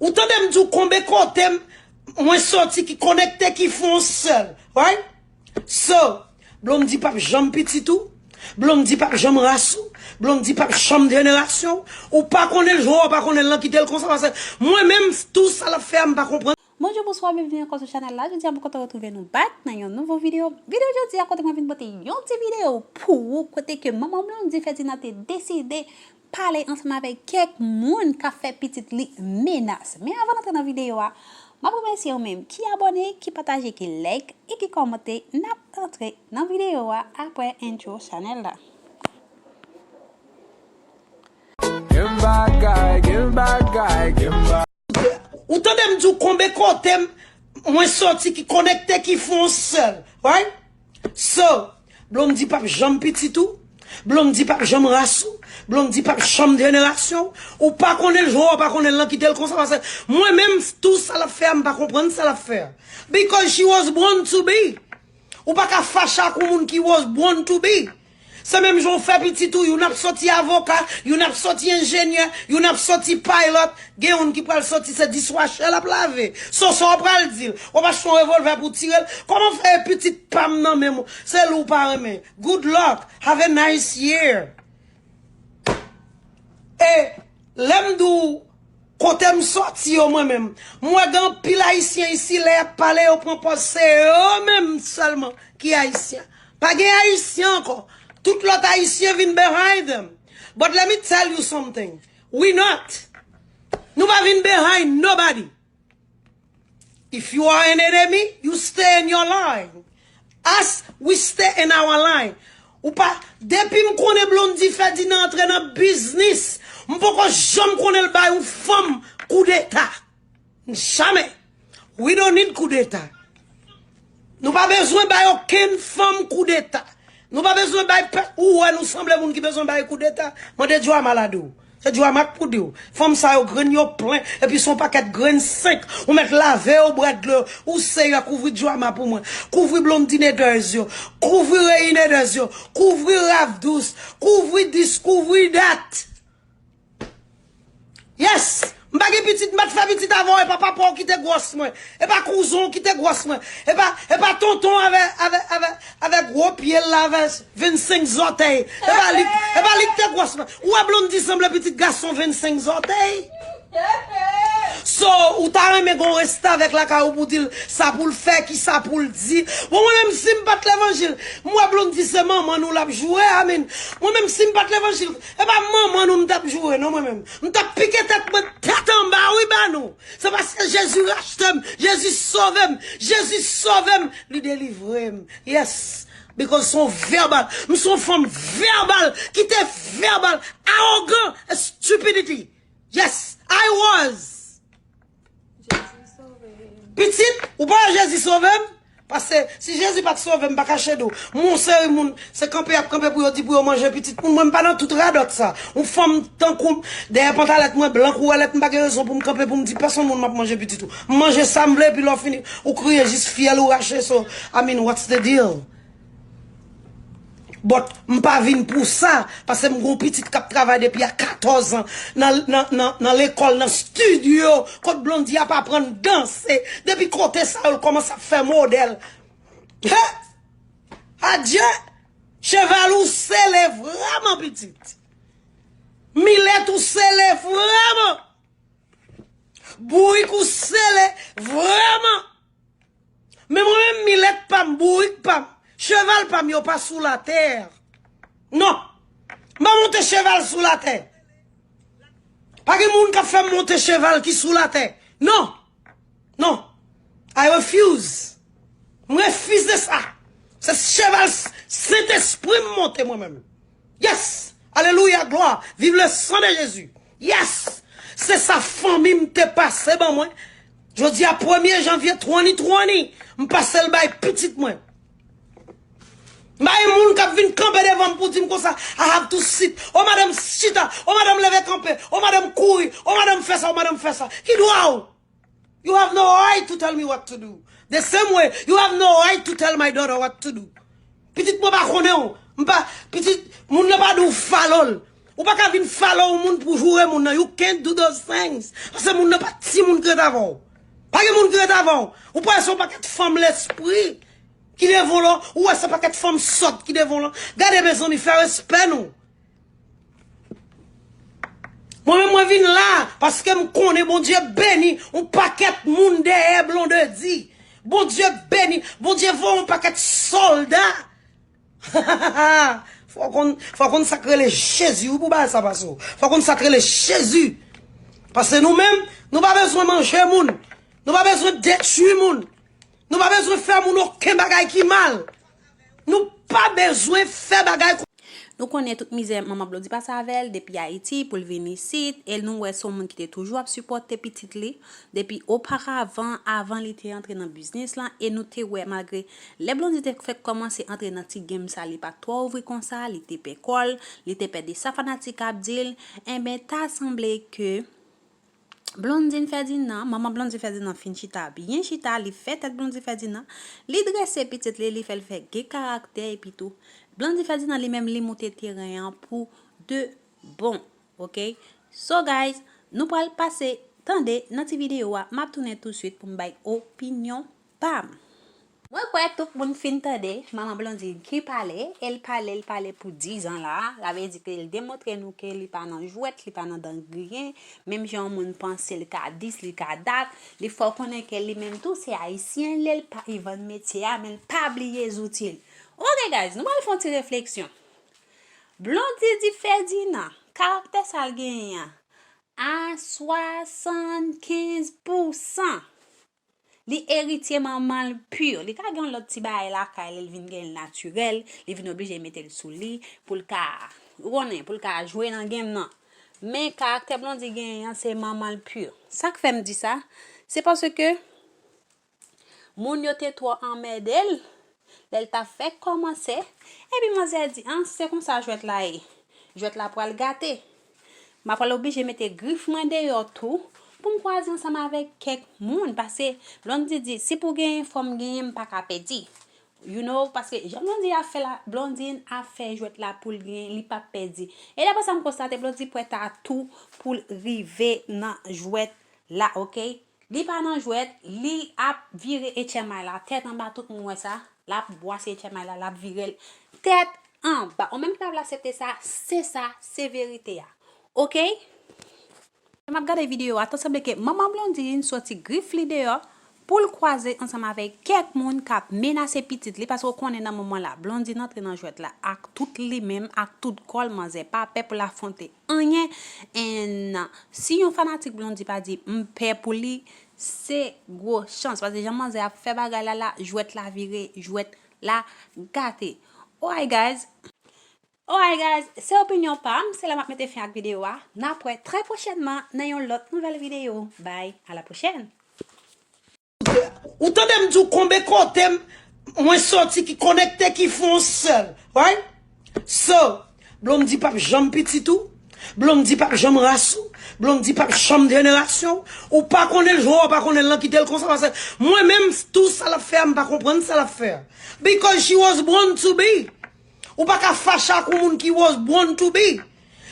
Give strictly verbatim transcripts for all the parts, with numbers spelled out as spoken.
Ou tande m di w konbe kote m, mwen soti ki konekte ki fè yon sèl, right? So, Blondy p ap janm pitit ou, Blondy p ap janm ras ou, Blondy p ap janm jenerasyon w, ou pa konnen l jwe, ou pa konnen l nan kite l konsa, paske mwen menm tou sa l ap fè a m pa konprann. Bonjou, bonswa, byenveni ankò sou chanèl la. Jodi a, mwen kontan retwouve nou back nan yon nouvo videyo. Videyo jodi a, kote mwen vin pote yon ti videyo pou ou, kote ke manman Blondy Ferdinand te deside pale ansanm avèk kèk moun k ap fè pitit li menas. Men avan n antre nan videyo a, m ap remèsye ou menm ki abòne, ki pataje, ki like e ki kòmante. N ap antre nan videyo a apre intro chanèl la. Game bad guy, game bad guy, game bad. Ou tande m di w konbe kote m, mwen soti ki konekte ki fè yon sèl, right? So, Blondy p ap janm pitit ou, Blondy p ap janm ras ou, Blondy p ap janm jenerasyon w, ou pa konnen l jwe, ou pa konnen l nan kite l konsa, paske mwen menm tou sa l ap fè a m pa konprann sa l ap fè a. Because she was born to be. Ou pa ka fache ak yon moun ki was born to be. Se menm jan w fè pitit ou, youn ap soti avoka, youn ap soti enjenyè, youn ap soti pilot, gen youn ki pral soti se dishwasher l ap lave. So sa w pral di l? W ap achte yon revolvè pou w tire l? Kòman w fè pitit pa m nan menm w? Se li w pa renmen. Good luck, have a nice year. E lè m di w kote m soti yo mwen menm, m wè gen anpil Ayisyen isi, lè y ap pale, yo pran pòz se yo menm sèlman ki Ayisyen. Pa gen Ayisyen ankò. Tout lòt Ayisyen vin behind them. But let me tell you something. We not. Nou pa vin behind nobody. If you are an enemy, you stay in your line. Us, we stay in our line. Ou pa, depi m konnen Blondy Ferdinand antre nan biznis, m poko janm konnen l bay yon fanm koudeta. Jamè. We don't need koudeta. Nou pa bezwen bay okenn fanm koudeta. Nou pa bezwen bay pèp, ou wè nou sanble moun ki bezwen bay koudeta. Mande Joama la di w. Se Joama k pou di w. Fanm sa yo grenn yo plen, epi se yon pakèt grenn senk. Ou mèt lave yo bwè dlo. Ou seyè, kouvri Joama pou mwen. Kouvri Blondine Dez yo. Kouvri Reyine Dez yo. Kouvri Raf Dous. Kouvri dis, kouvri dat. Yes! M pa gen pitit, m pa t fè pitit avan w, e pa papa w ki te gwòs mwen, e pa kouzen w ki te gwòs mwen, e pa, e pa tonton avè, avè, avè, avè gwo pye l la, avè vennsenk zòtèy, e pa li, e pa li ki te gwòs mwen. Ou wè Blondy sanble pitit gason vennsenk zòtèy? So, ou ta renmen gon restavèk lakay ou pou di l sa pou l fè, ki sa pou l di. Bon, mwen menm, si m pa t levanjil, m wè Blondy se manman nou l ap joure, I mean. Mwen menm, si m pa t levanjil, e pa manman nou m t ap joure, non, mwen menm. M t ap pike tèt mwen, tèt anba, wi, ba nou. Se paske Jezi rachte m, Jezi sove m, Jezi sove m, li delivre m. Yes. Because se yon vèbal. M se yon fanm vèbal ki te vèbal, awogan, stupidity. Yes, I was. Pitit, ou pa wè Jezi sove m? Paske si Jezi pa t sove m, m pa kache di w. M yon seri moun, se kanpe y ap kanpe pou yo di pou yo manje pitit moun. Mwen, m pa nan tout radòt sa. Yon fanm tankou m, dèyè pantalèt mwen blan kou wè lèt, m pa gen rezon pou m kanpe pou m di pèsonn moun m ap manje pitit ou. M manje sa m vle, epi lè w fini, ou kriye jis fyèl ou rache. So, I mean, what's the deal? But m pa vin pou sa, paske m gon pitit k ap travay depi a katòz an nan, nan, nan, nan lekòl, nan studio, kot Blondy ap aprann danse. Depi kote sa yo, l kòmanse ap fè modèl. He! Adye! Cheval ou sele vrèman, pitit. Milèt ou sele vrèman. Bourik ou sele vrèman. Men mwen menm, milèt pa m, bourik pa m, cheval pa m, yo pa sou latè. Non. M pa monte cheval sou latè. Pa gen moun k ap fè m monte cheval ki sou latè. Non. Non. I refuse. M refize sa. Se cheval S-, Sentespri m monte mwen menm. Yes! Alelouya, glwa! Viv le sang de Jésus! Yes! Se sa fanmi m te pase ban mwen. Jodi a premye janvye twenty twenty, m pase l bay pitit mwen. M pa gen moun k ap vin kanpe devan m pou di m konsa, I have to sit. O madanm chita, o madanm leve kanpe, o madanm kouri, o madanm fè sa, o madanm fè sa. Ki dwa w? You have no right to tell me what to do. The same way, you have no right to tell my daughter what to do. Pitit mwen pa konnen w. M pa, pitit, moun nan pa di w follow l. Ou pa ka vin follow yon moun pou joure moun nan. You can't do those things. Paske moun nan pa timoun ki ret avè w. Pa gen moun ki ret avè w. Ou pa wè se yon pakèt fanm lespri ki devan w lan. Ou wè se pakèt fanm sòt ki devan w lan. Gade mezanmi, fè respè nou. Mwen menm mwen vin la paske m konnen Bondye beni yon pakèt moun dèyè Blondedy. Bondye beni, Bondye voye yon pakèt sòlda. Fò konn, fò konn sa k rele Jezi wi pou bagay sa pase w. Fò konn sa k rele Jezi. Paske nou menm, nou pa bezwen manje moun. Nou pa bezwen detwi moun. Nou pa bezwen fè moun okenn bagay ki mal. Nou pa bezwen fè bagay. Nou konnen tout mizè manman Blondy pase avè l depi Ayiti pou l vin isit, e nou wè se yon moun ki te toujou ap sipòte pitit li depi oparavan, avan li te antre nan biznis lan, e nou te wè malgre lè Blondy te fèk kòmanse antre nan ti game sa, li pa t twò ouvri konsa, li te pè kò l, li te pè de sa fanatik ap di l, enben ta sanble ke Blondine Ferdinand, manman Blondy Ferdinand fin chita byen chita, li fè tèt Blondy Ferdinand, li drese pitit li, li fè l fè gen karaktè epi tou. Blondy Ferdinand li menm li moute teren an pou de bon, ok? So guys, nou pral pase tande nan ti videyo a, m ap tounen touswit pou m bay opinyon pa m. Mwen kwè tout moun fin tande manman Blondine ki pale, e l pale, l pale pou dizan la, sa vle di ke l demontre nou ke li pa nan jwèt, li pa nan dan griyen, menm jan yon moun panse l ka dis, li ka dat, li fè w konnen ke li menm tou se ayisyen l ye, l pa, li vann metye a, men l pa bliye zouti l. Ok guys, nou pral fè yon ti refleksyon. Blondy di Ferdinand, karaktè sa l genyen an, a swasannkenz pousan. Li eritye manman l pur. Li ka gen yon lòt ti bagay lakay li, li vin gen l natirèl, li vin oblije mete l sou li pou l ka, ou konnen, pou l ka jwe nan game nan. Men karaktè Blondy genyen an se manman l pur. Sa k fè m di sa? Se paske moun yo te twò anmède l lè l t ap fèk kòmanse, epi manzè di, an, se konsa jwèt la ye. Jwèt la pral gate. M a pral oblije mete grif mwen deyò tou pou m kwaze ansanm avèk kèk moun, paske Blondy di, si pou genyen fò m genyen, m pa ka pèdi. You know, paske jan Blondy ap fè la, Blondine ap fè jwèt la pou l genyen, li p ap pèdi. E daprè sa m konstate, Blondy prèt a tou pou l rive nan jwèt la, ok? Li pa nan jwèt, li ap vire H M I la tèt anba, tout moun wè sa, l ap bwase H M I la, l ap vire l tèt anba. Ou menm ki pa vle aksepte sa, se sa, se verite a. Ok? Lè m ap gade videyo a, ta sanble ke manman Blondine soti grif li deyò pou l kwaze ansanm avèk kèk moun k ap menase pitit li, paske w konnen nan moman la, Blondine antre nan jwèt la ak tout li menm, ak tout kò l, manzè pa pè pou l afwonte anyen. And si yon fanatik Blondy pa di m pè pou li, se gwo chans. Paske jan manzè ap fè bagay la la, jwèt la vire, jwèt la gate. Alright guys. Alright guys, se opinyon pa m, se la m ap mete fen ak videyo a. N ap wè trè pwochènman nan yon lòt nouvèl videyo. Bye, à la prochaine. Ou tande m di w konbe kote m, mwen soti ki konekte ki fè yon sèl, right? So, Blondy p ap janm pitit ou, Blondy p ap janm ras ou, Blondy p ap janm jenerasyon w, ou pa konnen l, jwè w pa konnen l lan, kite l konsa, paske mwen menm tou sa l ap fè a, m pa konprann sa l ap fè a. Because she was born to be. Ou pa ka fache ak yon moun ki was born to be.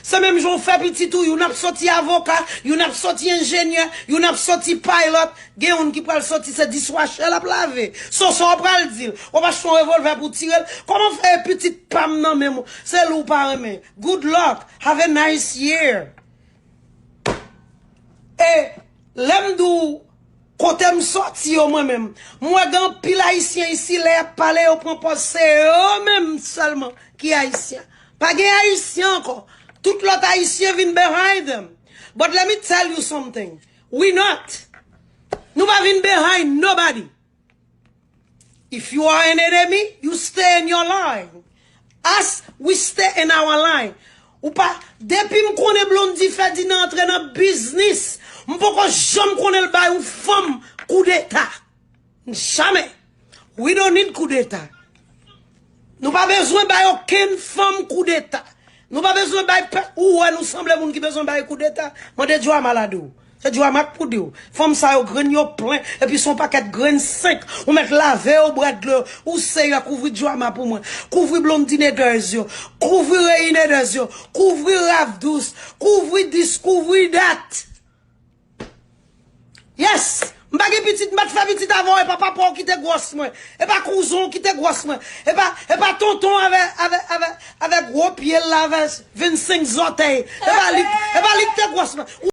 Se menm jan w fè pitit ou, youn ap soti avoka, youn ap soti enjenyè, youn ap soti pilot, gen youn ki pral soti se dishwasher l ap lave. So sa w pral di l? W ap achte yon revòlvè pou w tire l? Kòman fè e pitit pa m nan menm ou? Se li w pa renmen. Good luck, have a nice year. E lè m di w kote m soti yo mwen menm, m wè gen anpil ayisyen isi lè y ap pale yo pran pòz se yo menm sèlman ki ayisyen. Pa gen ayisyen ankò. Tout lòt ayisyen vin behind them. But let me tell you something. We not. Nou pa vin behind nobody. If you are an enemy, you stay in your line. Us, we stay in our line. Ou pa, depi m konnen Blondy Ferdinand antre nan biznis, m poko janm konnen l bay yon fanm koudeta. Jamè. We don't need koudeta. Nou pa bezwen bay okenn fanm koudeta. Nou pa bezwen bay pèp, ou wè nou sanble moun ki bezwen bay koudeta. Mande Joe a malad ou. E Djwama k pou di w. Fanm sa yo, grenn yo plen, epi se yon pakèt grenn senk. Ou mèt lave yo, bwè dlo, ou serye, kouvri Djwama pou mwen. Kouvri Blondine Dez yo. Kouvri Reine Dez yo. Kouvri Raf Dous. Kouvri dis, kouvri dat. Yes! M pa gen pitit, m pa t fè pitit avè w, e pa papa w ki te gwòs mwen. E pa kouzen w ki te gwòs mwen. E pa, e pa tonton avè, avè, avè, avè gwo pye l la, avè vennsenk zòtèy. E pa li, e pa li ki te gwòs mwen.